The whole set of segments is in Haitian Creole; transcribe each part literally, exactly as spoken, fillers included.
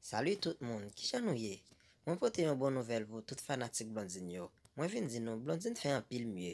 Salut tout moun, kijan nou ye? Mwen pote yon bon nouvèl pou tout fanatik Blondine yo. Mwen vin di nou, Blondine fè anpil mye.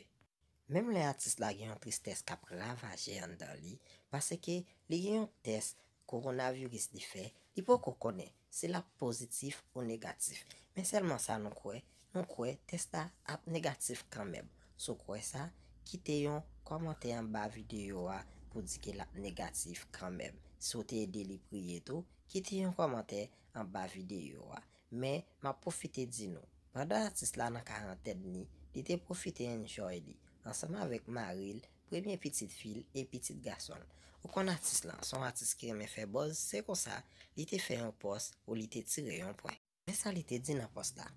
Menm lè atis la gen yon tristès k ap ravaje anndan li, paske li gen yon tès kowonaviris li fè, li poko konnen si l ap pozitif ou negatif. Men sèlman sa nou kwè, nou kwè tès la ap negatif kanmenm. Si w kwè sa, kite yon kòmantè anba videyo a pou di ke l ap negatif kanmenm. Si w te ede li priye tou, kite yon kòmantè anba videyo a. Men, m ap pwofite di nou, pandan atis la nan karantèn li, li te pwofite enjoy li, ansanm avèk mari l, premye pitit fi l e pitit gason l. Ou konn atis lan, se yon atis ki renmen fè buzz, se konsa, li te fè yon pòs ou li te tire yon pwen. Men sa li te di nan pòs la: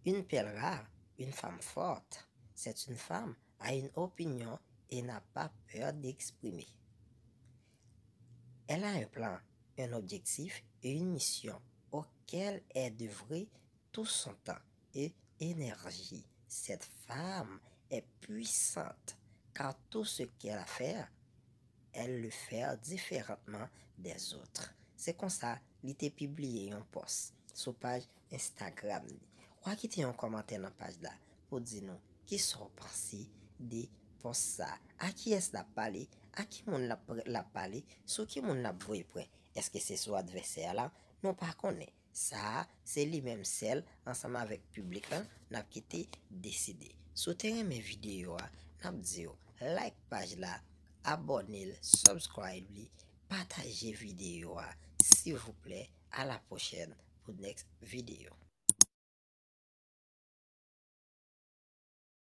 Une pelle rare, une femme forte, c'est une femme a une opinion et n'a pas peur d'exprimer. Elle a un plan, un objectif et une mission auquel elle devrait tout son temps et énergie. Cette femme est puissante car tout ce qu'elle a fait, elle le fait différemment des autres. Se konsa, li te pibliye yon pòs sou paj Instagram li. W a kite yon kòmantè nan paj la pou di nou kisa w panse de pòs sa. A kiyès l ap pale? A ki moun l ap, l ap pale? Sou ki moun l ap voye pwen? Èske se sou advèsè a la? Nou pa konnen. Sa a, se li menm sèl, ansanm avèk piblik lan, n ap kite deside. Si w te renmen videyo a, n ap di w like paj la, abòne l, subscribe li, pataje videyo a, silvouplè. À la prochaine pour next video.